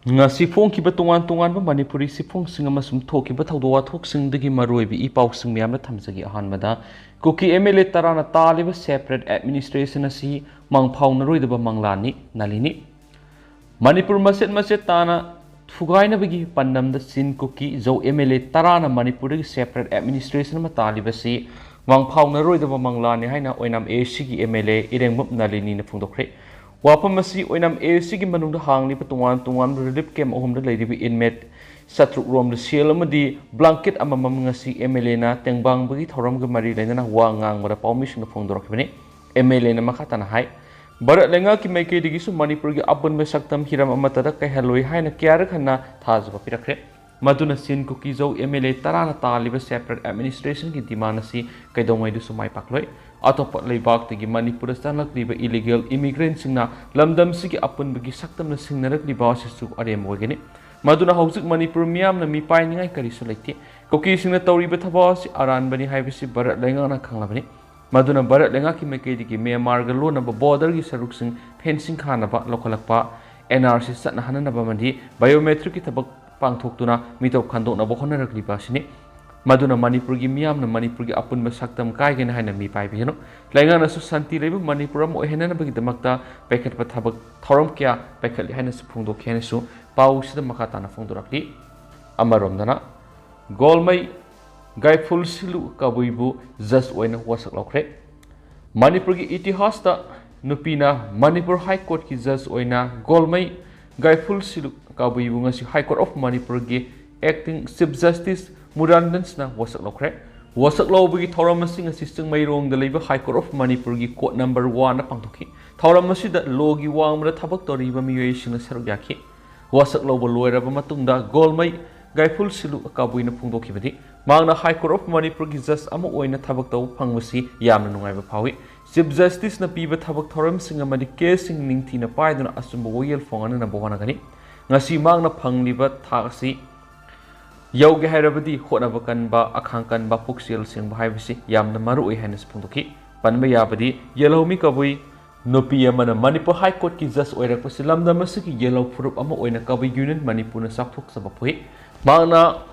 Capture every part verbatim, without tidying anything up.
ꯉꯁꯤ ꯐꯣꯡꯈꯤꯕ ꯇꯣꯉꯥꯟ ꯇꯣꯉꯥꯟꯕ ꯃꯅꯤꯄꯨꯔꯤ ꯁꯤꯐꯣꯡꯁꯤꯡ ꯑꯃꯁꯨꯡ ꯊꯣꯛꯈꯤꯕ ꯊꯧꯗꯣꯛ ꯋꯥꯊꯣꯛꯁꯤꯡꯗꯒꯤ ꯃꯔꯨꯑꯣꯏꯕ ꯏ ꯄꯥꯎꯁꯤꯡ ꯃꯌꯥꯝꯗ ꯊꯝꯖꯒꯦ꯫ ꯑꯍꯥꯟꯕꯗ, ꯀꯨꯀꯤ ꯑꯦꯝ ꯑꯦꯜ ꯑꯦ ꯇꯔꯥꯅ ꯇꯥꯜꯂꯤꯕ separate administration ꯑꯁꯤ ꯃꯪꯐꯥꯎꯅꯔꯣꯏꯗꯕ ꯃꯪꯂꯥꯟꯅꯤ, ꯅꯥꯂꯤꯅꯤ꯫ ꯃꯅꯤꯄꯨꯔ ꯃꯆꯦꯠ ꯃꯆꯦꯠ ꯇꯥꯅ ꯊꯨꯒꯥꯏꯅꯕꯒꯤ ꯄꯥꯟꯗꯝꯗ ꯆꯤꯟ Kuki Zo M L A ꯇꯔꯥꯅ ꯃꯅꯤꯄꯨꯔꯗꯒꯤ separate administration ꯑꯃ ꯇꯥꯜꯂꯤꯕꯁꯤ ꯃꯪꯐꯥꯎꯅꯔꯣꯏꯗꯕ ꯃꯪꯂꯥꯟꯅꯤ ꯍꯥꯏꯅ ꯑꯣꯏꯅꯥꯝ ꯑꯦ ꯁꯤꯒꯤ ꯑꯦꯝ ꯑꯦꯜ ꯑꯦ ꯏꯔꯦꯡꯕꯝ ꯅꯥꯂꯤꯅꯤꯅ ꯐꯣꯡꯗꯣꯛꯈ꯭ꯔꯦ꯫ ꯋꯥꯐꯝ ꯑꯁꯤ ꯑꯣꯏꯅꯥꯝ ꯑꯦ ꯁꯤꯒꯤ ꯃꯅꯨꯡꯗ ꯍꯥꯡꯂꯤꯕ ꯇꯣꯉꯥꯟ ꯇꯣꯉꯥꯟꯕ relief camp ꯑꯍꯨꯝꯗ ꯂꯩꯔꯤꯕ inmate ꯆꯥꯇ꯭ꯔꯨꯛ ꯔꯣꯝꯗ ꯁꯦꯜ ꯑꯃꯗꯤ blanket ꯑꯃꯃꯝ ꯉꯁꯤ ꯑꯦꯝ ꯑꯦꯜ ꯑꯦꯅ ꯇꯦꯡꯕꯥꯡꯕꯒꯤ ꯊꯧꯔꯝꯒ ꯃꯔꯤ ꯂꯩꯅꯅ ꯋꯥ ꯉꯥꯡꯕꯗ ꯄꯥꯎꯃꯤꯁꯤꯡꯗ ꯐꯣꯡꯗꯣꯔꯛꯈꯤꯕꯅꯤ꯫ ꯑꯦꯝ ꯑꯦꯜ ꯑꯦꯅ ꯃꯈꯥ ꯇꯥꯅ ꯍꯥꯏ, ꯚꯥꯔꯠ ꯂꯩꯉꯥꯛꯀꯤ ꯃꯥꯏꯀꯩꯗꯒꯤꯁꯨ ꯃꯅꯤꯄꯨꯔꯒꯤ ꯑꯄꯨꯟꯕ ꯁꯛꯇꯝ ꯍꯤꯔꯝ ꯑꯃꯠꯇꯗ ꯀꯥꯏꯍꯜꯂꯣꯏ ꯍꯥꯏꯅ ꯀꯌꯥꯔꯛ ꯍꯟꯅ ꯊꯥꯖꯕ ꯄꯤꯔꯛꯈ꯭ꯔꯦ꯫ ꯃꯗꯨꯅ Chin Kuki Zo M L A ꯇꯔꯥꯅ ꯇꯥꯜꯂꯤꯕ separate administrationꯒꯤ demand ꯑꯁꯤ ꯀꯩꯗꯧꯉꯩꯗꯁꯨ ꯃꯥꯏ ꯄꯥꯛꯂꯣꯏ꯫ ꯑꯇꯣꯞꯄ ꯂꯩꯕꯥꯛꯇꯒꯤ ꯃꯅꯤꯄꯨꯔꯗ ꯆꯪꯂꯛꯂꯤꯕ illegal immigrantꯁꯤꯡꯅ ꯂꯝꯗꯝꯁꯤꯒꯤ ꯑꯄꯨꯟꯕꯒꯤ ꯁꯛꯇꯝꯅ ꯁꯤꯡꯅꯔꯛꯂꯤꯕ ꯑꯁꯤꯁꯨ ꯑꯔꯦꯝꯕ ꯑꯣꯏꯒꯅꯤ꯫ ꯃꯗꯨꯅ ꯍꯧꯖꯤꯛ ꯃꯅꯤꯄꯨꯔ ꯃꯤꯌꯥꯝꯅ ꯃꯤꯄꯥꯏꯅꯤꯡꯉꯥꯏ ꯀꯔꯤꯁꯨ ꯂꯩꯇꯦ꯫ ꯀꯨꯀꯤꯁꯤꯡꯅ ꯇꯧꯔꯤꯕ ꯊꯕꯛ ꯑꯁꯤ ꯑꯔꯥꯟꯕꯅꯤ ꯍꯥꯏꯕꯁꯤ ꯚꯥꯔꯠ ꯂꯩꯉꯥꯛꯅ ꯈꯪꯂꯕꯅꯤ꯫ ꯃꯗꯨꯅ ꯚꯥꯔꯠ ꯂꯩꯉꯥꯛꯀꯤ ꯃꯥꯏꯀꯩꯗꯒꯤ ꯃ꯭ꯌꯥꯟꯃꯥꯔꯒ ꯂꯣꯟꯅꯕ borderꯒꯤ ꯁꯔꯨꯛꯁꯤꯡ fencing ꯈꯥꯅꯕ ꯂꯧꯈꯠꯂꯛꯄ, ꯑꯦꯟ ꯑꯥꯔ ꯁꯤ ꯆꯠꯅꯍꯟꯅꯕ ꯑꯃꯗꯤ biometricꯀꯤ ꯊꯕꯛ ꯄꯥꯡꯊꯣꯛꯇꯨꯅ ꯃꯤꯇꯣꯞ ꯈꯟꯗꯣꯛꯅꯕ ꯍꯣꯠꯅꯔꯛꯂꯤꯕ ꯑꯁꯤꯅꯤ꯫ ꯃꯗꯨꯅ ꯃꯅꯤꯄꯨꯔꯒꯤ ꯃꯤꯌꯥꯝꯅ ꯃꯅꯤꯄꯨꯔꯒꯤ ꯑꯄꯨꯟꯕ ꯁꯛꯇꯝ ꯀꯥꯏꯒꯅꯤ ꯍꯥꯏꯅ ꯃꯤ ꯄꯥꯏꯕꯤꯒꯅꯨ꯫ ꯂꯩꯉꯥꯛꯅꯁꯨ ꯁꯥꯟꯇꯤ ꯂꯩꯕ ꯃꯅꯤꯄꯨꯔ ꯑꯃ ꯑꯣꯏꯍꯟꯅꯅꯕꯒꯤꯗꯃꯛꯇ ꯄꯥꯏꯈꯠꯄ ꯊꯕꯛ ꯊꯧꯔꯝ ꯀꯌꯥ ꯄꯥꯏꯈꯠꯂꯤ ꯍꯥꯏꯅꯁꯨ ꯐꯣꯡꯗꯣꯛꯈꯤ ꯍꯥꯏꯅꯁꯨ ꯄꯥꯎꯁꯤꯗ ꯃꯈꯥ ꯇꯥꯅ ꯐꯣꯡꯗꯣꯔꯛꯂꯤ꯫ ꯑꯃꯔꯣꯝꯗꯅ, ꯒꯣꯜꯃꯩ ꯒꯥꯏꯐꯨꯜꯁꯤꯂꯨ ꯀꯕꯨꯏꯕꯨ judge ꯑꯣꯏꯅ ꯋꯥꯁꯛ ꯂꯧꯈ꯭ꯔꯦ꯫ ꯃꯅꯤꯄꯨꯔꯒꯤ ꯏꯇꯤꯍꯥꯁꯇ ꯅꯨꯄꯤꯅ ꯃꯅꯤꯄꯨꯔ High Courtꯀꯤ judge ꯑꯣꯏꯅ ꯒꯣꯜꯃꯩ ꯒꯥꯏꯐꯨꯜꯁꯤꯂꯨ ꯀꯕꯨꯏꯕꯨ ꯉꯁꯤ High Court of ꯃꯅꯤꯄꯨꯔꯒꯤ acting Chief Justice ꯃꯨꯔꯥꯟꯗꯟꯁꯅ ꯋꯥꯁꯛ ꯂꯧꯈ꯭ꯔꯦ꯫ ꯋꯥꯁꯛ ꯂꯧꯕꯒꯤ ꯊꯧꯔꯝ ꯑꯁꯤ ꯉꯁꯤ ꯆꯤꯡꯃꯩꯔꯣꯡꯗ ꯂꯩꯕ High Court of ꯃꯅꯤꯄꯨꯔꯒꯤ court number oneꯗ ꯄꯥꯡꯊꯣꯛꯈꯤ꯫ ꯊꯧꯔꯝ ꯑꯁꯤꯗ lawꯒꯤ ꯋꯥꯡꯃꯗ ꯊꯕꯛ ꯇꯧꯔꯤꯕ ꯃꯤꯑꯣꯏꯁꯤꯡꯅ ꯁꯔꯨꯛ ꯌꯥꯈꯤ꯫ ꯋꯥꯁꯛ ꯂꯧꯕ ꯂꯣꯏꯔꯕ ꯃꯇꯨꯡꯗ ꯒꯣꯜꯃꯩ ꯒꯥꯏꯐꯨꯜꯁꯤꯂꯨ ꯀꯕꯨꯏꯅ ꯐꯣꯡꯗꯣꯛꯈꯤꯕꯗꯤ, ꯃꯍꯥꯛꯅ High Court of ꯃꯅꯤꯄꯨꯔꯒꯤ judge ꯑꯃ ꯑꯣꯏꯅ ꯊꯕꯛ ꯇꯧꯕ ꯐꯪꯕꯁꯤ ꯌꯥꯝꯅ ꯅꯨꯡꯉꯥꯏꯕ ꯐꯥꯎꯏ꯫ Chief Justiceꯅ ꯄꯤꯕ ꯊꯕꯛ ꯊꯧꯔꯝꯁꯤꯡ ꯑꯃꯗꯤ caseꯁꯤꯡ ꯅꯤꯡꯊꯤꯅ ꯄꯥꯏꯗꯨꯅ ꯑꯆꯨꯝꯕ ꯋꯥꯌꯦꯜ ꯐꯪꯍꯟꯅꯕ ꯍꯣꯠꯅꯒꯅꯤ꯫ ꯉꯁꯤ ꯃꯍꯥꯛꯅ ꯐꯪꯂꯤꯕ ꯊꯥꯛ ꯑꯁꯤ ꯌꯧꯒꯦ ꯍꯥꯏꯔꯕꯗꯤ ꯍꯣꯠꯅꯕ ꯀꯟꯕ, ꯑꯈꯥꯡ ꯀꯟꯕ, ꯄꯨꯛꯆꯦꯜ ꯁꯦꯡꯕ ꯍꯥꯏꯕꯁꯤ ꯌꯥꯝꯅ ꯃꯔꯨ ꯑꯣꯏ ꯍꯥꯏꯅꯁꯨ ꯐꯣꯡꯗꯣꯛꯈꯤ꯫ ꯄꯟꯕ ꯌꯥꯕꯗꯤ ꯌꯦꯜꯍꯧꯃꯤ ꯀꯕꯨꯏ, ꯅꯨꯄꯤ ꯑꯃꯅ ꯃꯅꯤꯄꯨꯔ ꯍꯥꯏ ꯀꯣꯔꯠꯀꯤ ꯖꯖ ꯑꯣꯏꯔꯛꯄꯁꯤ ꯂꯝꯗꯝ ꯑꯁꯤꯒꯤ ꯌꯦꯜꯍꯧ ꯐꯨꯔꯨꯞ ꯑꯃ ꯑꯣꯏꯅ ꯀꯕꯨꯏ ꯌꯨꯅꯤꯌꯟ ꯃꯅꯤꯄꯨꯔꯅ ꯆꯥꯎꯊꯣꯛꯆꯕ ꯐꯣꯡꯏ꯫ ꯃꯍꯥꯛꯅ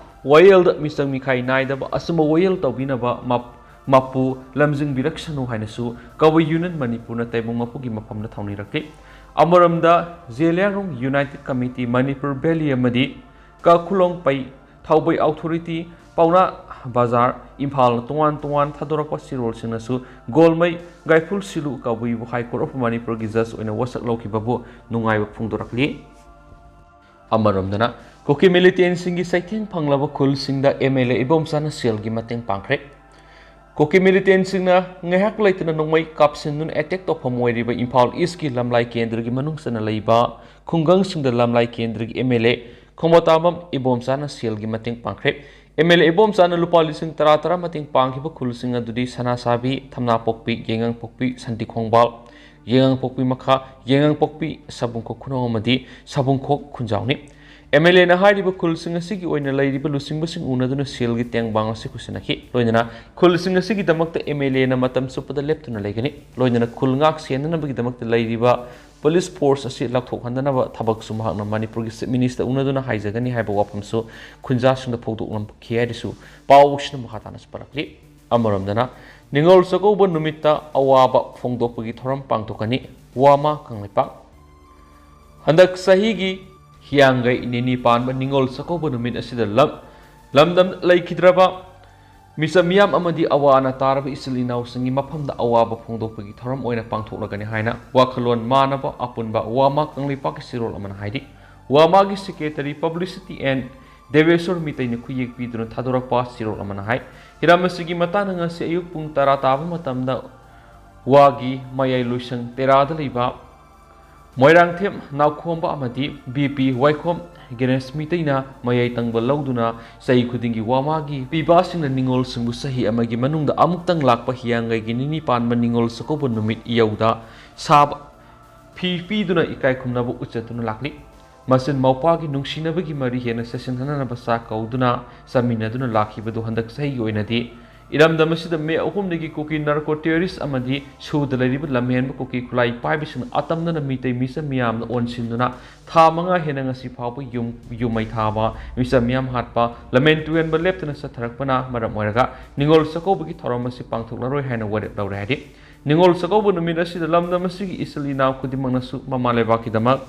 ꯋꯥꯌꯦꯜꯗ ꯃꯤꯆꯪ ꯃꯤꯈꯥꯏ ꯅꯥꯏꯗꯕ ꯑꯆꯨꯝꯕ ꯋꯥꯌꯦꯜ ꯇꯧꯕꯤꯅꯕ ꯃꯞ-, ꯃꯄꯨ ꯂꯝꯖꯤꯡꯕꯤꯔꯛꯁꯅꯨ ꯍꯥꯏꯅꯁꯨ ꯀꯕꯨꯏ ꯌꯨꯅꯤꯌꯟ ꯃꯅꯤꯄꯨꯔꯅ ꯇꯥꯏꯕꯪ ꯃꯄꯨꯒꯤ ꯃꯐꯝꯗ ꯊꯧꯅꯤꯔꯛꯂꯤ꯫ ꯑꯃꯔꯣꯝꯗ Zeliangrong United committee Manipur valley ꯑꯃꯗꯤ ꯀꯈꯨꯂꯣꯡ ꯄꯩ ꯊꯥꯎꯕꯩ ꯑꯣꯊꯣꯔꯤꯇꯤ, ꯄꯥꯎꯅꯥ ꯕꯖꯥꯔ, ꯏꯝꯐꯥꯜꯅ ꯇꯣꯉꯥꯟ ꯇꯣꯉꯥꯟ ꯊꯥꯗꯣꯔꯛꯄ ꯆꯦꯔꯣꯜꯁꯤꯡꯅꯁꯨ ꯒꯣꯜꯃꯩ ꯒꯥꯏꯐꯨꯜ ꯁꯤꯂꯨ ꯀꯕꯨꯏꯕꯨ ꯍꯥꯏ ꯀꯣꯔꯠ ꯑꯣꯐ ꯃꯅꯤꯄꯨꯔꯒꯤ ꯖꯖ ꯑꯣꯏꯅ ꯋꯥꯁꯛ ꯂꯧꯈꯤꯕꯕꯨ ꯅꯨꯡꯉꯥꯏꯕ ꯐꯣꯡꯗꯣꯔꯛꯂꯤ꯫ ꯑꯃꯔꯣꯝꯗꯅ ꯀꯨꯀꯤ ꯃꯤꯂꯤꯇꯦꯟꯁꯤꯡꯒꯤ ꯆꯩꯊꯦꯡ ꯐꯪꯂꯕ ꯈꯨꯜꯁꯤꯡꯗ ꯑꯦꯝ ꯑꯦꯜ ꯑꯦ ꯏꯕꯣꯝꯆꯥꯅ ꯁꯦꯜꯒꯤ ꯃꯇꯦꯡ ꯄꯥꯡꯈ꯭ꯔꯦ꯫ ꯀꯨꯀꯤ ꯃꯤꯂꯤꯇꯦꯟꯁꯤꯡꯅ ꯉꯥꯏꯍꯥꯛ ꯂꯩꯇꯅ ꯅꯣꯡꯃꯩ ꯀꯥꯞꯁꯤꯟꯗꯨꯅ ꯑꯦꯇꯦꯛ ꯇꯧꯐꯝ ꯑꯣꯏꯔꯤꯕ ꯏꯝꯐꯥꯜ ꯏꯁꯀꯤ ꯂꯝꯂꯥꯏ ꯀꯦꯟꯗ꯭ꯔꯒꯤ ꯃꯅꯨꯡ ꯆꯟꯅ ꯂꯩꯕ ꯈꯨꯡꯒꯪꯁꯤꯡꯗ ꯂꯝꯂꯥꯏ ꯀꯦꯟꯗ꯭ꯔꯒꯤ ꯑꯦꯝ ꯑꯦꯜ ꯑꯦ ꯈꯣꯡꯕꯣꯇꯥꯕꯝ ꯏꯕꯣꯝꯆꯥꯅ ꯁꯦꯜꯒꯤ ꯃꯇꯦꯡ ꯄꯥꯡꯈ꯭ꯔꯦ꯫ ꯑꯦꯝ ꯑꯦꯜ ꯑꯦ ꯏꯕꯣꯝꯆꯥꯅ ꯂꯨꯄꯥ ꯂꯤꯁꯤꯡ ꯇꯔꯥ ꯇꯔꯥ ꯃꯇꯦꯡ ꯄꯥꯡꯈꯤꯕ ꯈꯨꯜꯁꯤꯡ ꯑꯗꯨꯗꯤ ꯁꯅꯥꯁꯥꯕꯤ, ꯊꯝꯅꯥꯄꯣꯛꯄꯤ, ꯌꯦꯉꯥꯡꯄꯣꯛꯄꯤ, ꯁꯟꯇꯤꯈꯣꯡꯕꯥꯜ, ꯌꯦꯉꯥꯡꯄꯣꯛꯄꯤ ꯃꯈꯥ, ꯌꯦꯉꯥꯡꯄꯣꯛꯄꯤ ꯁꯥꯕꯨꯡꯈꯣꯛ ꯈꯨꯅꯧ ꯑꯃꯗꯤ ꯁꯥꯕꯨꯡꯈꯣꯛ ꯈꯨꯟꯖꯥꯎꯅꯤ꯫ ꯑꯦꯝ ꯑꯦꯜ ꯑꯦꯅ ꯍꯥꯏꯔꯤꯕ ꯈꯨꯜꯁꯤꯡ ꯑꯁꯤꯒꯤ ꯑꯣꯏꯅ ꯂꯩꯔꯤꯕ ꯂꯨꯆꯤꯡꯕꯁꯤꯡ ꯎꯅꯗꯨꯅ ꯁꯦꯜꯒꯤ ꯇꯦꯡꯕꯥꯡ ꯑꯁꯤ ꯈꯨꯠꯁꯤꯟꯅꯈꯤ꯫ ꯂꯣꯏꯅꯅ ꯈꯨꯜꯁꯤꯡ ꯑꯁꯤꯒꯤꯗꯃꯛꯇ ꯑꯦꯝ ꯑꯦꯜ ꯑꯦꯅ ꯃꯇꯝ ꯆꯨꯞꯄꯗ ꯂꯦꯞꯇꯨꯅ ꯂꯩꯒꯅꯤ꯫ ꯂꯣꯏꯅꯅ ꯈꯨꯜ ꯉꯥꯛ ꯁꯦꯟꯅꯅꯕꯒꯤꯗꯃꯛꯇ ꯂꯩꯔꯤꯕ ꯄꯨꯂꯤꯁ ꯐꯣꯔꯁ ꯑꯁꯤ ꯂꯥꯎꯊꯣꯛꯍꯟꯗꯅꯕ ꯊꯕꯛꯁꯨ ꯃꯍꯥꯛꯅ ꯃꯅꯤꯄꯨꯔꯒꯤ ꯆꯤꯐ ꯃꯤꯅꯤꯁꯇꯔ ꯎꯅꯗꯨꯅ ꯍꯥꯏꯖꯒꯅꯤ ꯍꯥꯏꯕ ꯋꯥꯐꯝꯁꯨ ꯈꯨꯟꯖꯥꯁꯤꯡꯗ ꯐꯣꯡꯗꯣꯛꯂꯝꯈꯤ ꯍꯥꯏꯅꯁꯨ ꯄꯥꯎꯁꯤꯅ ꯃꯈꯥ ꯇꯥꯅꯁꯨ ꯄꯜꯂꯛꯂꯤ꯫ ꯑꯃꯔꯣꯝꯗꯅ ꯅꯤꯉꯣꯜ ꯆꯥꯛꯀꯧꯕ ꯅꯨꯃꯤꯠꯇ ꯑꯋꯥꯕ ꯐꯣꯡꯗꯣꯛꯄꯒꯤ ꯊꯧꯔꯝ ꯄꯥꯡꯊꯣꯛꯀꯅꯤ꯫ ꯋꯥꯃꯥ ꯀꯪꯂꯩꯄꯥꯛ꯫ ꯍꯟꯗꯛ ꯆꯍꯤꯒꯤ ꯍꯤꯌꯥꯡꯒꯩ ꯅꯤꯅꯤ ꯄꯥꯟꯕ ꯅꯤꯉꯣꯜ ꯆꯥꯛꯀꯧꯕ ꯅꯨꯃꯤꯠ ꯑꯁꯤꯗ ꯂꯝ-, ꯂꯝꯗꯝ ꯂꯩꯈꯤꯗ꯭ꯔꯕ ꯃꯤꯆꯝ ꯃꯤꯌꯥꯝ ꯑꯃꯗꯤ ꯑꯋꯥ ꯑꯅꯥ ꯇꯥꯔꯕ ꯏꯆꯤꯜ ꯏꯅꯥꯎꯁꯤꯡꯒꯤ ꯃꯐꯝꯗ ꯑꯋꯥꯕ ꯐꯣꯡꯗꯣꯛꯄꯒꯤ ꯊꯧꯔꯝ ꯑꯣꯏꯅ ꯄꯥꯡꯊꯣꯛꯂꯒꯅꯤ ꯍꯥꯏꯅ ꯋꯥꯈꯜꯂꯣꯟ ꯃꯥꯟꯅꯕ ꯑꯄꯨꯟꯕ ꯋꯥꯃꯥ ꯀꯪꯂꯩꯄꯥꯛꯀꯤ ꯆꯦꯔꯣꯜ ꯑꯃꯅ ꯍꯥꯏꯔꯤ꯫ ꯋꯥꯃꯥꯒꯤ ꯁꯦꯀ꯭ꯔꯦꯇꯔꯤ ꯄꯕ꯭ꯂꯤꯁꯤꯇꯤ ꯑꯦꯟ ꯗꯦꯕꯦꯁꯣꯔ ꯃꯤꯇꯩꯅ ꯈꯨꯌꯦꯛ ꯄꯤꯗꯨꯅ ꯊꯥꯗꯣꯔꯛꯄ ꯆꯦꯔꯣꯜ ꯑꯃꯅ ꯍꯥꯏ, ꯍꯤꯔꯝ ꯑꯁꯤꯒꯤ ꯃꯇꯥꯡꯗ ꯉꯁꯤ ꯑꯌꯨꯛ ꯄꯨꯡ ꯇꯔꯥ ꯇꯥꯕ ꯃꯇꯝꯗ ꯋꯥꯒꯤ ꯃꯌꯥꯏ ꯂꯣꯏꯁꯪ ꯇꯦꯔꯥꯗ ꯂꯩꯕ ꯃꯣꯏꯔꯥꯡꯊꯦꯝ ꯅꯥꯎꯈꯣꯝꯕ ꯑꯃꯗꯤ ꯕꯤ ꯄꯤ ꯋꯥꯏꯈꯣꯝ ꯒꯦꯅꯦꯁ ꯃꯤꯇꯩꯅ ꯃꯌꯥꯏ ꯇꯪꯕ ꯂꯧꯗꯨꯅ ꯆꯍꯤ ꯈꯨꯗꯤꯡꯒꯤ ꯋꯥꯃꯥꯒꯤ ꯄꯤꯕꯥꯁꯤꯡꯅ ꯅꯤꯉꯣꯜꯁꯤꯡꯕꯨ ꯆꯍꯤ ꯑꯃꯒꯤ ꯃꯅꯨꯡꯗ ꯑꯃꯨꯛꯇꯪ ꯂꯥꯛꯄ ꯍꯤꯌꯥꯡꯒꯩꯒꯤ ꯅꯤꯅꯤ ꯄꯥꯟꯕ ꯅꯤꯉꯣꯜ ꯆꯥꯛꯀꯧꯕ ꯅꯨꯃꯤꯠ ꯌꯧꯗ ꯁꯥꯕ ꯐꯤ ꯄꯤꯗꯨꯅ ꯏꯀꯥꯏ ꯈꯨꯝꯅꯕ ꯎꯠꯆꯗꯨꯅ ꯂꯥꯛꯂꯤ꯫ ꯃꯆꯤꯟ ꯃꯧꯄ꯭ꯋꯥꯒꯤ ꯅꯨꯡꯁꯤꯅꯕꯒꯤ ꯃꯔꯤ ꯍꯦꯟꯅ ꯆꯦꯠꯁꯤꯟꯍꯟꯅꯅꯕ ꯆꯥꯛ ꯀꯧꯗꯨꯅ ꯆꯥꯃꯤꯟꯅꯗꯨꯅ ꯂꯥꯛꯈꯤꯕꯗꯨ ꯍꯟꯗꯛ ꯆꯍꯤꯒꯤ ꯑꯣꯏꯅꯗꯤ ꯏꯔꯝꯗꯝ ꯑꯁꯤꯗ ꯃꯦ ꯑꯍꯨꯝꯗꯒꯤ ꯀꯨꯀꯤ ꯅꯥꯔꯀꯣ ꯇꯦꯔꯣꯔꯤꯁ ꯑꯃꯗꯤ ꯁꯨꯗ ꯂꯩꯔꯤꯕ ꯂꯝꯍꯦꯟꯕ ꯀꯨꯀꯤ ꯈꯨꯠꯂꯥꯏ ꯄꯥꯏꯕꯁꯤꯡꯅ ꯑꯇꯝꯅꯅ ꯃꯤꯇꯩ ꯃꯤꯆꯝ ꯃꯤꯌꯥꯝꯅ ꯑꯣꯟꯁꯤꯟꯗꯨꯅ ꯊꯥ ꯃꯉꯥ ꯍꯦꯟꯅ ꯉꯁꯤ ꯐꯥꯎꯕ ꯌꯨꯝ, ꯌꯨꯝ ꯃꯩ ꯊꯥꯕ, ꯃꯤꯆꯝ ꯃꯤꯌꯥꯝ ꯍꯥꯠꯄ, ꯂꯃꯦꯟ ꯇꯨꯍꯦꯟꯕ ꯂꯦꯞꯇꯅ ꯆꯠꯊꯔꯛꯄꯅ ꯃꯔꯝ ꯑꯣꯏꯔꯒ ꯅꯤꯉꯣꯜ ꯆꯥꯛꯀꯧꯕꯒꯤ ꯊꯧꯔꯝ ꯑꯁꯤ ꯄꯥꯡꯊꯣꯛꯂꯔꯣꯏ ꯍꯥꯏꯅ ꯋꯥꯔꯦꯞ ꯂꯧꯔꯦ ꯍꯥꯏꯔꯤ꯫ ꯅꯤꯉꯣꯜ ꯆꯥꯛꯀꯧꯕ ꯅꯨꯃꯤꯠ ꯑꯁꯤꯗ ꯂꯝꯗꯝ ꯑꯁꯤꯒꯤ ꯏꯆꯤꯜ ꯏꯅꯥꯎ ꯈꯨꯗꯤꯡꯃꯛꯅꯁꯨ ꯃꯃꯥ ꯂꯩꯕꯥꯛꯀꯤꯗꯃꯛ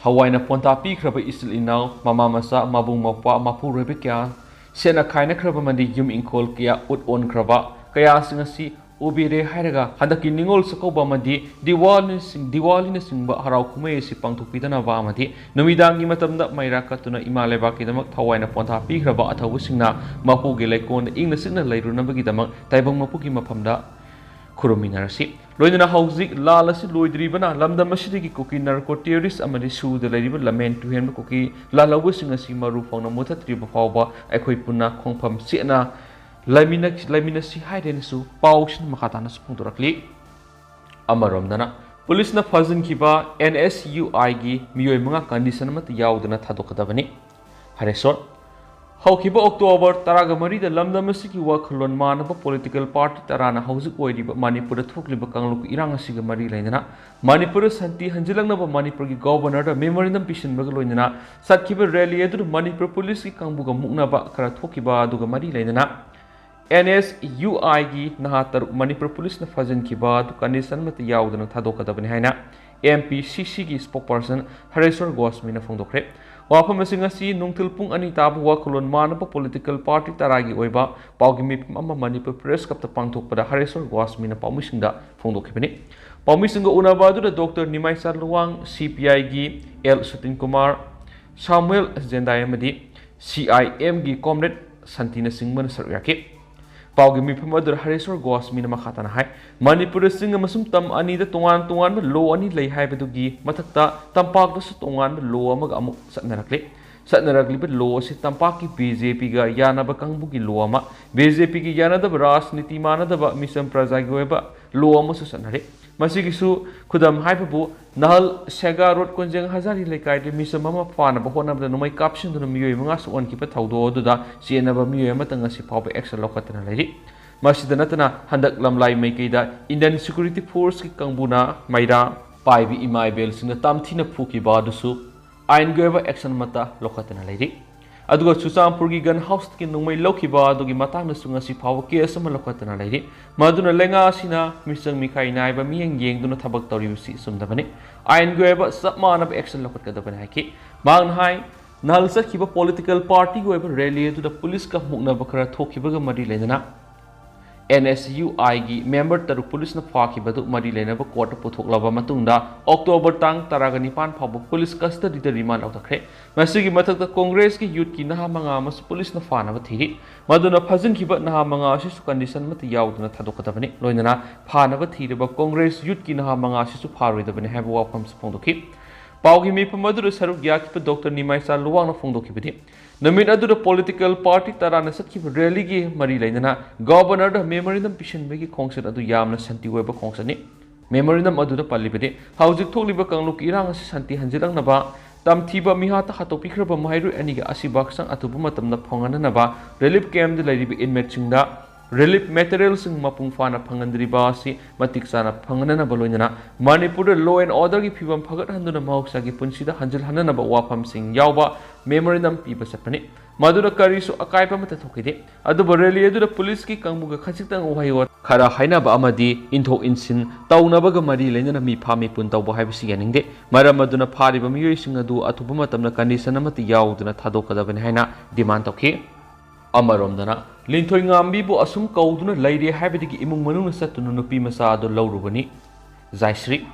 ꯊꯋꯥꯏꯅ ꯄꯣꯟꯊꯥ ꯄꯤꯈ꯭ꯔꯕ ꯏꯆꯤꯜ ꯏꯅꯥꯎ, ꯃꯃꯥ ꯃꯆꯥ, ꯃꯕꯨꯡ ꯃꯧꯄ꯭ꯋꯥ, ꯃꯄꯨꯔꯣꯏꯕ ꯀꯌꯥ, ꯁꯦꯠꯅ ꯈꯥꯏꯅꯈ꯭ꯔꯕ ꯑꯃꯗꯤ ꯌꯨꯝ ꯏꯪꯈꯣꯜ ꯀꯌꯥ ꯎꯠ ꯑꯣꯟꯈ꯭ꯔꯕ ꯀꯌꯥꯁꯤꯡ ꯑꯁꯤ ꯎꯕꯤꯔꯦ ꯍꯥꯏꯔꯒ, ꯍꯟꯗꯛꯀꯤ ꯅꯤꯉꯣꯜ ꯆꯥꯛꯀꯧꯕ ꯑꯃꯗꯤ ꯗꯤꯋꯥꯂꯤꯅꯆꯤꯡ-, ꯗꯤꯋꯥꯂꯤꯅꯆꯤꯡꯕ ꯍꯔꯥꯎ ꯀꯨꯝꯍꯩ ꯑꯁꯤ ꯄꯥꯡꯊꯣꯛꯄꯤꯗꯅꯕ ꯑꯃꯗꯤ ꯅꯨꯃꯤꯗꯥꯡꯒꯤ ꯃꯇꯝꯗ ꯃꯩꯔꯥ ꯀꯠꯇꯨꯅ ꯏꯃꯥ ꯂꯩꯕꯥꯛꯀꯤꯗꯃꯛ ꯊꯋꯥꯏꯅ ꯄꯣꯟꯊꯥ ꯄꯤꯈ꯭ꯔꯕ ꯑꯊꯧꯕꯁꯤꯡꯅ ꯃꯄꯨꯒꯤ ꯂꯩꯀꯣꯜꯗ ꯏꯪꯅ ꯆꯤꯛꯅ ꯂꯩꯔꯨꯅꯕꯒꯤꯗꯃꯛ ꯇꯥꯏꯕꯪ ꯃꯄꯨꯒꯤ ꯃꯐꯝꯗ ꯈꯨꯔꯨꯝꯃꯤꯟꯅꯔꯁꯤ꯫ ꯂꯣꯏꯅꯅ ꯍꯧꯖꯤꯛ ꯂꯥꯜ ꯑꯁꯤ ꯂꯣꯏꯗ꯭ꯔꯤꯕꯅ ꯂꯝꯗꯝ ꯑꯁꯤꯗꯒꯤ ꯀꯨꯀꯤ ꯅꯥꯔꯀꯣ ꯇꯦꯔꯣꯔꯤꯁ ꯑꯃꯗꯤ ꯁꯨꯗ ꯂꯩꯔꯤꯕ ꯂꯃꯦꯟ ꯇꯨꯍꯦꯟꯕ ꯀꯨꯀꯤ ꯂꯥꯜꯍꯧꯕꯁꯤꯡ ꯑꯁꯤ ꯃꯔꯨ ꯐꯥꯎꯅ ꯃꯨꯊꯠꯇ꯭ꯔꯤꯕ ꯐꯥꯎꯕ ꯑꯩꯈꯣꯏ ꯄꯨꯟꯅ ꯈꯣꯡꯐꯝ ꯆꯦꯠꯅ ꯂꯩꯃꯤꯟꯅ-, ꯂꯩꯃꯤꯟꯅꯁꯤ ꯍꯥꯏꯔꯦꯅꯁꯨ ꯄꯥꯎꯁꯤꯅ ꯃꯈꯥ ꯇꯥꯅꯁꯨ ꯐꯣꯡꯗꯣꯔꯛꯂꯤ꯫ ꯑꯃꯔꯣꯝꯗꯅ, ꯄꯨꯂꯤꯁꯅ ꯐꯥꯖꯤꯟꯈꯤꯕ ꯑꯦꯟ ꯑꯦꯁ ꯌꯨ ꯑꯥꯏꯒꯤ ꯃꯤꯑꯣꯏ ꯃꯉꯥ ꯀꯟꯗꯤꯁꯟ ꯑꯃꯠꯇ ꯌꯥꯎꯗꯅ ꯊꯥꯗꯣꯛꯀꯗꯕꯅꯤ꯫ ꯍꯔꯦꯁꯣꯔ, ꯍꯧꯈꯤꯕ ꯑꯣꯛꯇꯣꯕꯔ ꯇꯔꯥꯒ ꯃꯔꯤꯗ ꯂꯝꯗꯝ ꯑꯁꯤꯒꯤ ꯋꯥꯈꯜꯂꯣꯟ ꯃꯥꯟꯅꯕ ꯄꯣꯂꯤꯇꯤꯀꯦꯜ ꯄꯥꯔꯇꯤ ꯇꯔꯥꯅ ꯍꯧꯖꯤꯛ ꯑꯣꯏꯔꯤꯕ ꯃꯅꯤꯄꯨꯔꯗ ꯊꯣꯛꯂꯤꯕ ꯀꯥꯡꯂꯨꯞꯀꯤ ꯏꯔꯥꯡ ꯑꯁꯤꯒ ꯃꯔꯤ ꯂꯩꯅꯅ ꯃꯅꯤꯄꯨꯔꯗ ꯁꯥꯟꯇꯤ ꯍꯟꯖꯤꯜꯂꯛꯅꯕ ꯃꯅꯤꯄꯨꯔꯒꯤ ꯒꯣꯕꯔꯅꯔꯗ ꯃꯦꯃꯣꯔꯦꯟꯗꯝ ꯄꯤꯁꯤꯟꯕꯒ ꯂꯣꯏꯅꯅ ꯆꯠꯈꯤꯕ ꯔꯦꯂꯤ ꯑꯗꯨꯗ ꯃꯅꯤꯄꯨꯔ ꯄꯨꯂꯤꯁꯀꯤ ꯀꯥꯡꯕꯨꯒ ꯃꯨꯛꯅꯕ ꯈꯔ ꯊꯣꯛꯈꯤꯕ ꯑꯗꯨꯒ ꯃꯔꯤ ꯂꯩꯅꯅ ꯑꯦꯟ ꯑꯦꯁ ꯌꯨ ꯑꯥꯏꯒꯤ ꯅꯍꯥ ꯇꯔꯨꯛ ꯃꯅꯤꯄꯨꯔ ꯄꯨꯂꯤꯁꯅ ꯐꯥꯖꯤꯟꯈꯤꯕ ꯑꯗꯨ ꯀꯟꯗꯤꯁꯟ ꯑꯃꯠꯇ ꯌꯥꯎꯗꯅ ꯊꯥꯗꯣꯛꯀꯗꯕꯅꯤ ꯍꯥꯏꯅ ꯑꯦꯝ ꯄꯤ ꯁꯤ ꯁꯤꯒꯤ ꯏꯁꯄꯣꯛꯄꯔꯁꯟ ꯍꯔꯦꯁ꯭ꯋꯔ ꯒꯣꯁꯃꯤꯅ ꯐꯣꯡꯗꯣꯛꯈ꯭ꯔꯦ꯫ ꯋꯥꯐꯝ ꯑꯁꯤꯡ ꯑꯁꯤ ꯅꯨꯡꯊꯤꯜ ꯄꯨꯡ ꯑꯅꯤ ꯇꯥꯕ ꯋꯥꯈꯜꯂꯣꯟ ꯃꯥꯟꯅꯕ ꯄꯣꯂꯤꯇꯤꯀꯦꯜ ꯄꯥꯔꯇꯤ ꯇꯔꯥꯒꯤ ꯑꯣꯏꯕ ꯄꯥꯎꯒꯤ ꯃꯤꯐꯝ ꯑꯃ ꯃꯅꯤꯄꯨꯔ ꯄ꯭ꯔꯦꯁ ꯀ꯭ꯂꯕꯇ ꯄꯥꯡꯊꯣꯛꯄꯗ ꯍꯔꯦꯁ꯭ꯋꯔ ꯒꯣꯁꯃꯤꯅ ꯄꯥꯎꯃꯤꯁꯤꯡꯗ ꯐꯣꯡꯗꯣꯛꯈꯤꯕꯅꯤ꯫ ꯄꯥꯎꯃꯤꯁꯤꯡꯒ ꯎꯅꯕ ꯑꯗꯨꯗ ꯗꯣꯛꯇꯔ ꯅꯤꯃꯥꯏꯆꯥ ꯂꯨꯋꯥꯡ, ꯁꯤ ꯄꯤ ꯑꯥꯏꯒꯤ ꯑꯦꯜ ꯁꯨꯇꯤꯟ ꯀꯨꯃꯥꯔ, ꯁꯥꯃꯨꯑꯦꯜ ꯖꯦꯟꯗꯥꯏ ꯑꯃꯗꯤ ꯁꯤ ꯑꯥꯏ ꯑꯦꯝꯒꯤ ꯀꯣꯝꯔꯦꯗ ꯁꯟꯇꯤꯅꯆꯤꯡꯕꯅ ꯁꯔꯨꯛ ꯌꯥꯈꯤ꯫ ꯄꯥꯎꯒꯤ ꯃꯤꯐꯝ ꯑꯗꯨꯗ ꯍꯔꯦꯁ꯭ꯋꯔ ꯒꯣꯁꯃꯤꯅ ꯃꯈꯥ ꯇꯥꯅ ꯍꯥꯏ, ꯃꯅꯤꯄꯨꯔꯗ ꯆꯤꯡ ꯑꯃꯁꯨꯡ ꯇꯝ ꯑꯅꯤꯗ ꯇꯣꯉꯥꯟ ꯇꯣꯉꯥꯟꯕ ꯂꯣ ꯑꯅꯤ ꯂꯩ ꯍꯥꯏꯕꯗꯨꯒꯤ ꯃꯊꯛꯇ ꯇꯝꯄꯥꯛꯇꯁꯨ ꯇꯣꯉꯥꯟꯕ ꯂꯣ ꯑꯃꯒ ꯑꯃꯨꯛ ꯆꯠꯅꯔꯛꯂꯤ꯫ ꯆꯠꯅꯔꯛꯂꯤꯕ ꯂꯣ ꯑꯁꯤ ꯇꯝꯄꯥꯛꯀꯤ ꯕꯤ ꯖꯦ ꯄꯤꯒ ꯌꯥꯅꯕ ꯀꯥꯡꯕꯨꯒꯤ ꯂꯣ ꯑꯃ, ꯕꯤ ꯖꯦ ꯄꯤꯒꯤ ꯌꯥꯅꯗꯕ ꯔꯥꯖꯅꯤꯇꯤ ꯃꯥꯟꯅꯗꯕ ꯃꯤꯆꯝ ꯄ꯭ꯔꯖꯥꯒꯤ ꯑꯣꯏꯕ ꯂꯣ ꯑꯃꯁꯨ ꯆꯠꯅꯔꯤ꯫ ꯃꯁꯤꯒꯤꯁꯨ ꯈꯨꯗꯝ ꯍꯥꯏꯕꯕꯨ ꯅꯍꯜ ꯁꯦꯒꯥ ꯔꯣꯗ ꯀꯣꯟꯖꯦꯡ ꯍꯖꯥꯔꯤ ꯂꯩꯀꯥꯏꯗ ꯃꯤꯆꯝ ꯑꯃ ꯐꯥꯅꯕ ꯍꯣꯠꯅꯕꯗ ꯅꯣꯡꯃꯩ ꯀꯥꯞꯁꯤꯟꯗꯨꯅ ꯃꯤꯑꯣꯏ ꯃꯉꯥ ꯁꯣꯛꯍꯟꯈꯤꯕ ꯊꯧꯗꯣꯛ ꯑꯗꯨꯗ ꯆꯦꯟꯅꯕ ꯃꯤꯑꯣꯏ ꯑꯃꯇ ꯉꯁꯤ ꯐꯥꯎꯕ ꯑꯦꯛꯁꯟ ꯂꯧꯈꯠꯇꯅ ꯂꯩꯔꯤ꯫ ꯃꯁꯤꯗ ꯅꯠꯇꯅ ꯍꯟꯗꯛ ꯂꯝꯂꯥꯏ ꯃꯥꯏꯀꯩꯗ Indian Security Forceꯀꯤ ꯀꯥꯡꯕꯨꯅ ꯃꯩꯔꯥ ꯄꯥꯏꯕꯤ ꯏꯃꯥ ꯏꯕꯦꯜꯁꯤꯡꯅ ꯇꯝꯊꯤꯅ ꯐꯨꯈꯤꯕ ꯑꯗꯨꯁꯨ ꯑꯥꯏꯟꯒꯤ ꯑꯣꯏꯕ action ꯑꯃꯠꯇ ꯂꯧꯈꯠꯇꯅ ꯂꯩꯔꯤ꯫ ꯑꯗꯨꯒ ꯆꯨꯔꯆꯥꯟꯄꯨꯔꯒꯤ gun houseꯀꯤ ꯅꯣꯡꯃꯩ ꯂꯧꯈꯤꯕ ꯑꯗꯨꯒꯤ ꯃꯇꯥꯡꯗꯁꯨ ꯉꯁꯤ ꯐꯥꯎꯕ case ꯑꯃ ꯂꯧꯈꯠꯇꯅ ꯂꯩꯔꯤ꯫ ꯃꯗꯨꯅ ꯂꯩꯉꯥꯛ ꯑꯁꯤꯅ ꯃꯤꯆꯪ ꯃꯤꯈꯥꯏ ꯅꯥꯏꯕ ꯃꯤꯠꯌꯦꯡ ꯌꯦꯡꯗꯨꯅ ꯊꯕꯛ ꯇꯧꯔꯤꯕꯁꯤ ꯆꯨꯝꯗꯕꯅꯤ꯫ ꯑꯥꯏꯟꯒꯤ ꯑꯣꯏꯕ ꯆꯞ ꯃꯥꯟꯅꯕ action ꯂꯧꯈꯠꯀꯗꯕꯅꯤ ꯍꯥꯏꯈꯤ꯫ ꯃꯍꯥꯛꯅ ꯍꯥꯏ, ꯅꯍꯥꯟ ꯆꯠꯈꯤꯕ political partyꯒꯤ ꯑꯣꯏꯕ rally ꯑꯗꯨꯗ ꯄꯨꯂꯤꯁꯀ ꯃꯨꯛꯅꯕ ꯈꯔ ꯊꯣꯛꯈꯤꯕꯒ ꯃꯔꯤ ꯂꯩꯅꯅ NSUIꯒꯤ member ꯇꯔꯨꯛ ꯄꯨꯂꯤꯁꯅ ꯐꯥꯈꯤꯕꯗꯨ ꯃꯔꯤ ꯂꯩꯅꯕ courtꯇ ꯄꯨꯊꯣꯛꯂꯕ ꯃꯇꯨꯡꯗ October ꯇꯥꯡ ꯇꯔꯥꯒ ꯅꯤꯄꯥꯟ ꯐꯥꯎꯕ ꯄꯨꯂꯤꯁ custodyꯗ remand ꯂꯧꯊꯈ꯭ꯔꯦ꯫ ꯃꯁꯤꯒꯤ ꯃꯊꯛꯇ Congressꯀꯤ youthꯀꯤ ꯅꯍꯥ ꯃꯉꯥ ꯑꯃꯁꯨ ꯄꯨꯂꯤꯁꯅ ꯐꯥꯅꯕ ꯊꯤꯔꯤ꯫ ꯃꯗꯨꯅ ꯐꯥꯖꯤꯟꯈꯤꯕ ꯅꯍꯥ ꯃꯉꯥ ꯑꯁꯤꯁꯨ condition ꯑꯃꯠꯇ ꯌꯥꯎꯗꯅ ꯊꯥꯗꯣꯛꯀꯗꯕꯅꯤ꯫ ꯂꯣꯏꯅꯅ ꯐꯥꯅꯕ ꯊꯤꯔꯤꯕ Congress youthꯀꯤ ꯅꯍꯥ ꯃꯉꯥ ꯑꯁꯤꯁꯨ ꯐꯥꯔꯣꯏꯗꯕꯅꯤ ꯍꯥꯏꯕ ꯋꯥꯐꯝꯁꯨ ꯐꯣꯡꯗꯣꯛꯈꯤ꯫ ꯄꯥꯎꯒꯤ ꯃꯤꯐꯝ ꯑꯗꯨꯗ ꯁꯔꯨꯛ ꯌꯥꯈꯤꯕ Doctor ꯅꯤꯃꯥꯏꯆꯥ ꯂꯨꯋꯥꯡꯅ ꯐꯣꯡꯗꯣꯛꯈꯤꯕꯗꯤ, ꯅꯨꯃꯤꯠ ꯑꯗꯨꯗ political party ꯇꯔꯥꯅ ꯆꯠꯈꯤꯕ rallyꯒꯤ ꯃꯔꯤ ꯂꯩꯅꯅ Governorꯗ memorandum ꯄꯤꯁꯤꯟꯕꯒꯤ ꯈꯣꯡꯆꯠ ꯑꯗꯨ ꯌꯥꯝꯅ ꯁꯥꯟꯇꯤ ꯑꯣꯏꯕ ꯈꯣꯡꯆꯠꯅꯤ꯫ Memorandum ꯑꯗꯨꯗ ꯄꯜꯂꯤꯕꯗꯤ, ꯍꯧꯖꯤꯛ ꯊꯣꯛꯂꯤꯕ ꯀꯥꯡꯂꯨꯞꯀꯤ ꯏꯔꯥꯡ ꯑꯁꯤ ꯁꯥꯟꯇꯤ ꯍꯟꯖꯤꯜꯂꯛꯅꯕ, ꯇꯝꯊꯤꯕ ꯃꯤꯍꯥꯠꯇ ꯍꯥꯠꯇꯣꯛꯄꯤꯈ꯭ꯔꯕ ꯃꯍꯩꯔꯣꯏ ꯑꯅꯤꯒꯤ ꯑꯁꯤꯕ ꯍꯛꯆꯥꯡ ꯑꯊꯨꯕ ꯃꯇꯝꯗ ꯐꯪꯍꯟꯅꯅꯕ, relief campꯗ ꯂꯩꯔꯤꯕ inmateꯁꯤꯡꯗ relief materialꯁꯤꯡ ꯃꯄꯨꯡ ꯐꯥꯅ ꯐꯪꯍꯟꯗ꯭ꯔꯤꯕ ꯑꯁꯤ ꯃꯇꯤꯛ ꯆꯥꯅ ꯐꯪꯍꯟꯅꯅꯕ, ꯂꯣꯏꯅꯅ ꯃꯅꯤꯄꯨꯔꯗ law and orderꯒꯤ ꯐꯤꯕꯝ ꯐꯒꯠꯍꯟꯗꯨꯅ ꯃꯍꯧꯁꯥꯒꯤ ꯄꯨꯟꯁꯤꯗ ꯍꯟꯖꯤꯜꯍꯟꯅꯅꯕ ꯋꯥꯐꯝꯁꯤꯡ ꯌꯥꯎꯕ memorandum ꯄꯤꯕ ꯆꯠꯄꯅꯤ꯫ ꯃꯗꯨꯗ ꯀꯔꯤꯁꯨ ꯑꯀꯥꯏꯕ ꯑꯃꯠꯇ ꯊꯣꯛꯈꯤꯗꯦ꯫ ꯑꯗꯨꯕꯨ rally ꯑꯗꯨꯗ ꯄꯨꯂꯤꯁꯀꯤ ꯀꯥꯡꯕꯨꯒ ꯈꯖꯤꯛꯇꯪ ꯋꯥꯍꯩ ꯋꯥ ꯈꯔ ꯍꯥꯏꯅꯕ ꯑꯃꯗꯤ ꯏꯟꯊꯣꯛ ꯏꯟꯁꯤꯟ ꯇꯧꯅꯕꯒ ꯃꯔꯤ ꯂꯩꯅꯅ ꯃꯤꯐꯥ ꯃꯤꯄꯨꯟ ꯇꯧꯕ ꯍꯥꯏꯕꯁꯤ ꯌꯥꯅꯤꯡꯗꯦ꯫ ꯃꯔꯝ ꯑꯗꯨꯅ ꯐꯥꯔꯤꯕ ꯃꯤꯑꯣꯏꯁꯤꯡ ꯑꯗꯨ ꯑꯊꯨꯕ ꯃꯇꯝꯗ condition ꯑꯃꯠꯇ ꯌꯥꯎꯗꯅ ꯊꯥꯗꯣꯛꯀꯗꯕꯅꯤ ꯍꯥꯏꯅ demand ꯇꯧꯈꯤ꯫ ꯑꯃꯔꯣꯝꯗꯅ, ꯂꯤꯟꯊꯣꯏꯉꯥꯝꯕꯤꯕꯨ ꯑꯁꯨꯝ ꯀꯧꯗꯨꯅ ꯂꯩꯔꯦ ꯍꯥꯏꯕꯗꯒꯤ ꯏꯃꯨꯡ ꯃꯅꯨꯡꯅ ꯆꯠꯇꯨꯅ ꯅꯨꯄꯤ ꯃꯆꯥ ꯑꯗꯨ ꯂꯧꯔꯨꯕꯅꯤ꯫ ꯖꯥꯏꯁ꯭ꯔꯤ꯫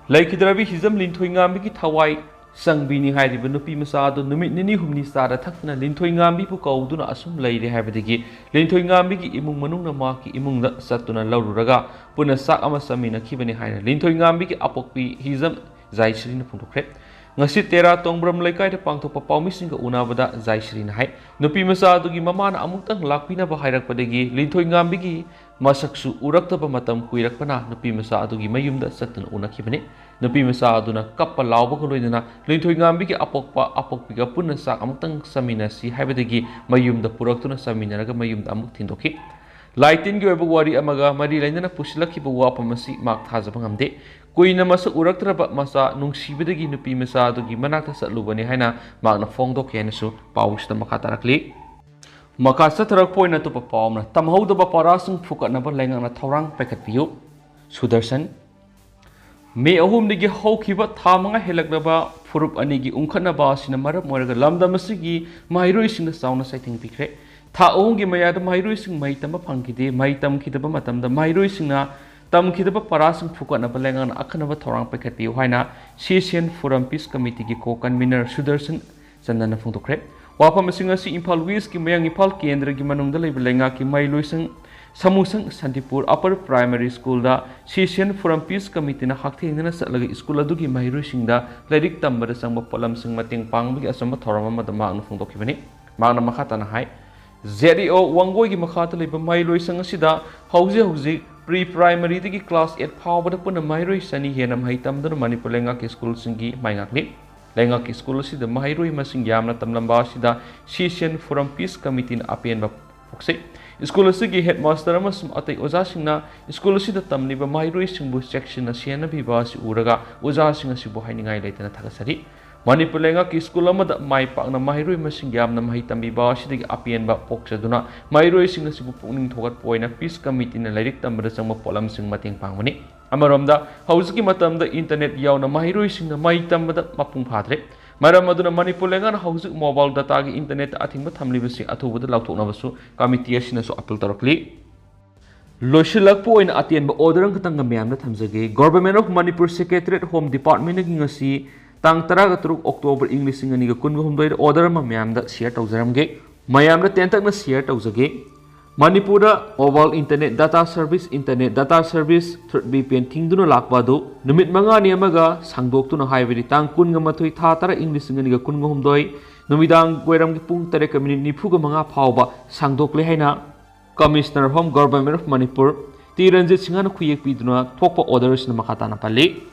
ꯂꯩꯈꯤꯗ꯭ꯔꯕꯤ ꯍꯤꯖꯝ ꯂꯤꯟꯊꯣꯏꯉꯥꯝꯕꯤꯒꯤ ꯊꯋꯥꯏ ꯆꯪꯕꯤꯅꯤ ꯍꯥꯏꯔꯤꯕ ꯅꯨꯄꯤ ꯃꯆꯥ ꯑꯗꯨ ꯅꯨꯃꯤꯠ ꯅꯤꯅꯤ ꯍꯨꯝꯅꯤ ꯆꯥꯗ ꯊꯛꯇꯅ ꯂꯤꯟꯊꯣꯏꯉꯥꯝꯕꯤꯕꯨ ꯀꯧꯗꯨꯅ ꯑꯁꯨꯝ ꯂꯩꯔꯦ ꯍꯥꯏꯕꯗꯒꯤ ꯂꯤꯟꯊꯣꯏꯉꯥꯝꯕꯤꯒꯤ ꯏꯃꯨꯡ ꯃꯅꯨꯡꯅ ꯃꯍꯥꯛꯀꯤ ꯏꯃꯨꯡꯗ ꯆꯠꯇꯨꯅ ꯂꯧꯔꯨꯔꯒ ꯄꯨꯟꯅ ꯆꯥꯛ ꯑꯃ ꯆꯥꯃꯤꯟꯅꯈꯤꯕꯅꯤ ꯍꯥꯏꯅ ꯂꯤꯟꯊꯣꯏꯉꯥꯝꯕꯤꯒꯤ ꯑꯄꯣꯛꯄꯤ ꯍꯤꯖꯝ ꯖꯥꯏꯁ꯭ꯔꯤꯅ ꯐꯣꯡꯗꯣꯛꯈ꯭ꯔꯦ꯫ ꯉꯁꯤ ꯇꯦꯔꯥ ꯇꯣꯡꯕ꯭ꯔꯝ ꯂꯩꯀꯥꯏꯗ ꯄꯥꯡꯊꯣꯛꯄ ꯄꯥꯎꯃꯤꯁꯤꯡꯒ ꯎꯅꯕꯗ ꯖꯥꯏꯁ꯭ꯔꯤꯅ ꯍꯥꯏ, ꯅꯨꯄꯤ ꯃꯆꯥ ꯑꯗꯨꯒꯤ ꯃꯃꯥꯅ ꯑꯃꯨꯛꯇꯪ ꯂꯥꯛꯄꯤꯅꯕ ꯍꯥꯏꯔꯛꯄꯗꯒꯤ ꯂꯤꯟꯊꯣꯏꯉꯥꯝꯕꯤꯒꯤ ꯃꯁꯛꯁꯨ ꯎꯔꯛꯇꯕ ꯃꯇꯝ ꯀꯨꯏꯔꯛꯄꯅ ꯅꯨꯄꯤ ꯃꯆꯥ ꯑꯗꯨꯒꯤ ꯃꯌꯨꯝꯗ ꯆꯠꯇꯨꯅ ꯎꯅꯈꯤꯕꯅꯤ꯫ ꯅꯨꯄꯤ ꯃꯆꯥ ꯑꯗꯨꯅ ꯀꯞꯄ ꯂꯥꯎꯕꯒ ꯂꯣꯏꯅꯅ ꯂꯤꯟꯊꯣꯏꯉꯥꯝꯕꯤꯒꯤ ꯑꯄꯣꯛꯄ ꯑꯄꯣꯛꯄꯤꯒ ꯄꯨꯟꯅ ꯆꯥꯛ ꯑꯃꯨꯛꯇꯪ ꯆꯥꯃꯤꯟꯅꯁꯤ ꯍꯥꯏꯕꯗꯒꯤ ꯃꯌꯨꯝꯗ ꯄꯨꯔꯛꯇꯨꯅ ꯆꯥꯃꯤꯟꯅꯔꯒ ꯃꯌꯨꯝꯗ ꯑꯃꯨꯛ ꯊꯤꯟꯗꯣꯛꯈꯤ꯫ ꯂꯥꯏꯇꯤꯟꯒꯤ ꯑꯣꯏꯕ ꯋꯥꯔꯤ ꯑꯃꯒ ꯃꯔꯤ ꯂꯩꯅꯅ ꯄꯨꯁꯤꯜꯂꯛꯈꯤꯕ ꯋꯥꯐꯝ ꯑꯁꯤ ꯃꯍꯥꯛ ꯊꯥꯖꯕ ꯉꯝꯗꯦ꯫ ꯀꯨꯏꯅ ꯃꯁꯛ ꯎꯔꯛꯇ꯭ꯔꯕ ꯃꯆꯥ ꯅꯨꯡꯁꯤꯕꯗꯒꯤ ꯅꯨꯄꯤ ꯃꯆꯥ ꯑꯗꯨꯒꯤ ꯃꯅꯥꯛꯇ ꯆꯠꯂꯨꯕꯅꯤ ꯍꯥꯏꯅ ꯃꯍꯥꯛꯅ ꯐꯣꯡꯗꯣꯛꯈꯤ ꯍꯥꯏꯅꯁꯨ ꯄꯥꯎꯁꯤꯗ ꯃꯈꯥ ꯇꯥꯔꯛꯂꯤ꯫ ꯃꯈꯥ ꯆꯠꯊꯔꯛꯄ ꯑꯣꯏꯅ ꯑꯇꯣꯞꯄ ꯄꯥꯎ ꯑꯃꯅ, ꯇꯝꯍꯧꯗꯕ ꯄꯥꯔꯥꯁꯤꯡ ꯐꯨꯒꯠꯅꯕ ꯂꯩꯉꯥꯛꯅ ꯊꯧꯔꯥꯡ ꯄꯥꯏꯈꯠꯄꯤꯌꯨ, ꯁꯨꯗꯔꯁꯟ꯫ ꯃꯦ ꯑꯍꯨꯝꯗꯒꯤ ꯍꯧꯈꯤꯕ ꯊꯥ ꯃꯉꯥ ꯍꯦꯜꯂꯛꯂꯕ ꯐꯨꯔꯨꯞ ꯑꯅꯤꯒꯤ ꯎꯪꯈꯠꯅꯕ ꯑꯁꯤꯅ ꯃꯔꯝ ꯑꯣꯏꯔꯒ ꯂꯝꯗꯝ ꯑꯁꯤꯒꯤ ꯃꯍꯩꯔꯣꯏꯁꯤꯡꯅ ꯆꯥꯎꯅ ꯆꯩꯊꯦꯡ ꯄꯤꯈ꯭ꯔꯦ꯫ ꯊꯥ ꯑꯍꯨꯝꯒꯤ ꯃꯌꯥꯗ ꯃꯍꯩꯔꯣꯏꯁꯤꯡ ꯃꯍꯩ ꯇꯝꯕ ꯐꯪꯈꯤꯗꯦ꯫ ꯃꯍꯩ ꯇꯝꯈꯤꯗꯕ ꯃꯇꯝꯗ ꯃꯍꯩꯔꯣꯏꯁꯤꯡꯅ ꯇꯝꯈꯤꯗꯕ ꯄꯥꯔꯥꯁꯤꯡ ꯐꯨꯒꯠꯅꯕ ꯂꯩꯉꯥꯛꯅ ꯑꯈꯟꯅꯕ ꯊꯧꯔꯥꯡ ꯄꯥꯏꯈꯠꯄꯤꯌꯨ ꯍꯥꯏꯅ ꯁꯤꯁꯤꯑꯦꯟ ꯐꯣꯔꯝ ꯄꯤꯁ ꯀꯃꯤꯇꯤꯒꯤ ꯀꯣ ꯀꯟꯚꯤꯅꯔ ꯁꯨꯗꯔꯁꯟ ꯆꯟꯗꯅ ꯐꯣꯡꯗꯣꯛꯈ꯭ꯔꯦ꯫ ꯋꯥꯐꯝꯁꯤꯡ ꯑꯁꯤ ꯏꯝꯐꯥꯜ ꯋꯦꯁꯀꯤ ꯃꯌꯥꯡ ꯏꯝꯐꯥꯜ ꯀꯦꯟꯗ꯭ꯔꯒꯤ ꯃꯅꯨꯡꯗ ꯂꯩꯕ ꯂꯩꯉꯥꯛꯀꯤ ꯃꯍꯩꯂꯣꯏꯁꯪ ꯁꯃꯨꯁꯪ ꯁꯥꯟꯇꯤꯄꯨꯔ ꯑꯄꯔ ꯄ꯭ꯔꯥꯏꯃꯥꯔꯤ ꯁ꯭ꯀꯨꯜꯗ ꯁꯤꯁꯤꯑꯦꯟ ꯐꯣꯔꯝ ꯄꯤꯁ ꯀꯃꯤꯇꯤꯅ ꯍꯛꯊꯦꯡꯅꯅ ꯆꯠꯂꯒ ꯁ꯭ꯀꯨꯜ ꯑꯗꯨꯒꯤ ꯃꯍꯩꯔꯣꯏꯁꯤꯡꯗ ꯂꯥꯏꯔꯤꯛ ꯇꯝꯕꯗ ꯆꯪꯕ ꯄꯣꯠꯂꯝꯁꯤꯡ ꯃꯇꯦꯡ ꯄꯥꯡꯕꯒꯤ ꯑꯆꯝꯕ ꯊꯧꯔꯝ ꯑꯃꯗ ꯃꯍꯥꯛꯅ ꯐꯣꯡꯗꯣꯛꯈꯤꯕꯅꯤ꯫ ꯃꯍꯥꯛꯅ ꯃꯈꯥ ꯇꯥꯅ ꯍꯥꯏ, ꯖꯦꯠ ꯏ ꯑꯣ ꯋꯥꯡꯒꯣꯏꯒꯤ ꯃꯈꯥꯗ ꯂꯩꯕ ꯃꯍꯩꯂꯣꯏꯁꯪ ꯑꯁꯤꯗ ꯍꯧꯖꯤꯛ ꯍꯧꯖꯤꯛ ꯄ꯭ꯔꯤ ꯄ꯭ꯔꯥꯏꯃꯔꯤꯗꯒꯤ ꯀ꯭ꯂꯥꯁ ꯑꯩꯠ ꯐꯥꯎꯕꯗ ꯄꯨꯟꯅ ꯃꯍꯩꯔꯣꯏ ꯆꯅꯤ ꯍꯦꯟꯅ ꯃꯍꯩ ꯇꯝꯗꯨꯅ ꯃꯅꯤꯄꯨꯔ ꯂꯩꯉꯥꯛꯀꯤ ꯁ꯭ꯀꯨꯜꯁꯤꯡꯒꯤ ꯃꯥꯏ ꯉꯥꯛꯂꯤ꯫ ꯂꯩꯉꯥꯛꯀꯤ ꯁ꯭ꯀꯨꯜ ꯑꯁꯤꯗ ꯃꯍꯩꯔꯣꯏ ꯃꯁꯤꯡ ꯌꯥꯝꯅ ꯇꯝꯂꯝꯕ ꯑꯁꯤꯗ ꯁꯤꯁꯤꯑꯦꯟ ꯐꯣꯔꯝ ꯄꯤꯁ ꯀꯃꯤꯇꯤꯅ ꯑꯄꯦꯟꯕ ꯄꯣꯛꯆꯩ꯫ ꯁ꯭ꯀꯨꯜ ꯑꯁꯤꯒꯤ ꯍꯦꯗꯃꯥꯁꯇꯔ ꯑꯃꯁꯨꯡ ꯑꯇꯩ ꯑꯣꯖꯥꯁꯤꯡꯅ ꯁ꯭ꯀꯨꯜ ꯑꯁꯤꯗ ꯇꯝꯂꯤꯕ ꯃꯍꯩꯔꯣꯏꯁꯤꯡꯕꯨ ꯆꯦꯛꯁꯤꯟꯅ ꯁꯦꯟꯅꯕꯤꯕ ꯑꯁꯤ ꯎꯔꯒ ꯑꯣꯖꯥꯁꯤꯡ ꯑꯁꯤꯕꯨ ꯍꯥꯏꯅꯤꯡꯉꯥꯏ ꯂꯩꯇꯅ ꯊꯥꯒꯠꯆꯔꯤ꯫ ꯃꯅꯤꯄꯨꯔ ꯂꯩꯉꯥꯛꯀꯤ ꯁ꯭ꯀꯨꯜ ꯑꯃꯗ ꯃꯥꯏ ꯄꯥꯛꯅ ꯃꯍꯩꯔꯣꯏ ꯃꯁꯤꯡ ꯌꯥꯝꯅ ꯃꯍꯩ ꯇꯝꯕꯤꯕ ꯑꯁꯤꯗꯒꯤ ꯑꯄꯦꯟꯕ ꯄꯣꯛꯆꯗꯨꯅ ꯃꯍꯩꯔꯣꯏꯁꯤꯡ ꯑꯁꯤꯕꯨ ꯄꯨꯛꯅꯤꯡ ꯊꯧꯒꯠꯄ ꯑꯣꯏꯅ ꯄꯤꯁ ꯀꯃꯤꯇꯤꯅ ꯂꯥꯏꯔꯤꯛ ꯇꯝꯕꯗ ꯆꯪꯕ ꯄꯣꯠꯂꯝꯁꯤꯡ ꯃꯇꯦꯡ ꯄꯥꯡꯕꯅꯤ꯫ ꯑꯃꯔꯣꯝꯗ, ꯍꯧꯖꯤꯛꯀꯤ ꯃꯇꯝꯗ ꯏꯟꯇꯔꯅꯦꯠ ꯌꯥꯎꯅ ꯃꯍꯩꯔꯣꯏꯁꯤꯡꯅ ꯃꯍꯩ ꯇꯝꯕꯗ ꯃꯄꯨꯡ ꯐꯥꯗ꯭ꯔꯦ꯫ ꯃꯔꯝ ꯑꯗꯨꯅ ꯃꯅꯤꯄꯨꯔ ꯂꯩꯉꯥꯛꯅ ꯍꯧꯖꯤꯛ ꯃꯣꯕꯥꯏꯜ ꯗꯇꯥꯒꯤ ꯏꯟꯇꯔꯅꯦꯠꯇ ꯑꯊꯤꯡꯕ ꯊꯝꯂꯤꯕꯁꯤ ꯑꯊꯨꯕꯗ ꯂꯧꯊꯣꯛꯅꯕꯁꯨ ꯀꯃꯤꯇꯤ ꯑꯁꯤꯅꯁꯨ ꯑꯄꯤꯜ ꯇꯧꯔꯛꯂꯤ꯫ ꯂꯣꯏꯁꯤꯜꯂꯛꯄ ꯑꯣꯏꯅ ꯑꯇꯦꯟꯕ ꯑꯣꯔꯗꯔ ꯑꯃꯈꯛꯇꯪꯒ ꯃꯌꯥꯝꯗ ꯊꯝꯖꯒꯦ꯫ Government of Manipur Secretariat Home Departmentꯅꯒꯤ ꯉꯁꯤ ꯇꯥꯡ ꯇꯔꯥꯒ ꯇꯔꯨꯛ October ꯏꯪ ꯂꯤꯁꯤꯡ ꯑꯅꯤꯒ ꯀꯨꯟꯒ ꯍꯨꯝꯗꯣꯏꯗ ꯑꯣꯔꯗꯔ ꯑꯃ ꯃꯌꯥꯝꯗ ꯁꯤꯌꯔ ꯇꯧꯖꯔꯝꯒꯦ꯫ ꯃꯌꯥꯝꯗ ꯇꯦꯟꯇꯛꯅ ꯁꯤꯌꯔ ꯇꯧꯖꯒꯦ꯫ ꯃꯅꯤꯄꯨꯔꯗ mobile internet data service, internet data service through V P N ꯊꯤꯡꯗꯨꯅ ꯂꯥꯛꯄ ꯑꯗꯨ ꯅꯨꯃꯤꯠ ꯃꯉꯥꯅꯤ ꯑꯃꯒ ꯁꯥꯡꯗꯣꯛꯇꯨꯅ, ꯍꯥꯏꯕꯗꯤ ꯇꯥꯡ ꯀꯨꯟꯒ ꯃꯥꯊꯣꯏ ꯊꯥ ꯇꯔꯥ ꯏꯪ ꯂꯤꯁꯤꯡ ꯑꯅꯤꯒ ꯀꯨꯟꯒ ꯍꯨꯝꯗꯣꯏ ꯅꯨꯃꯤꯗꯥꯡ ꯋꯥꯏꯔꯝꯒꯤ ꯄꯨꯡ ꯇꯔꯦꯠꯀ ꯃꯤꯅꯤꯠ ꯅꯤꯐꯨꯒ ꯃꯉꯥ ꯐꯥꯎꯕ ꯁꯥꯡꯗꯣꯛꯂꯦ ꯍꯥꯏꯅ Commissioner Home, Government of Manipur, T Ranjit ꯁꯤꯡꯍꯅ ꯈꯨꯌꯦꯛ ꯄꯤꯗꯨꯅ ꯊꯣꯛꯄ ꯑꯣꯔꯗꯔ ꯑꯁꯤꯅ ꯃꯈꯥ ꯇꯥꯅ ꯄꯜꯂꯤ꯫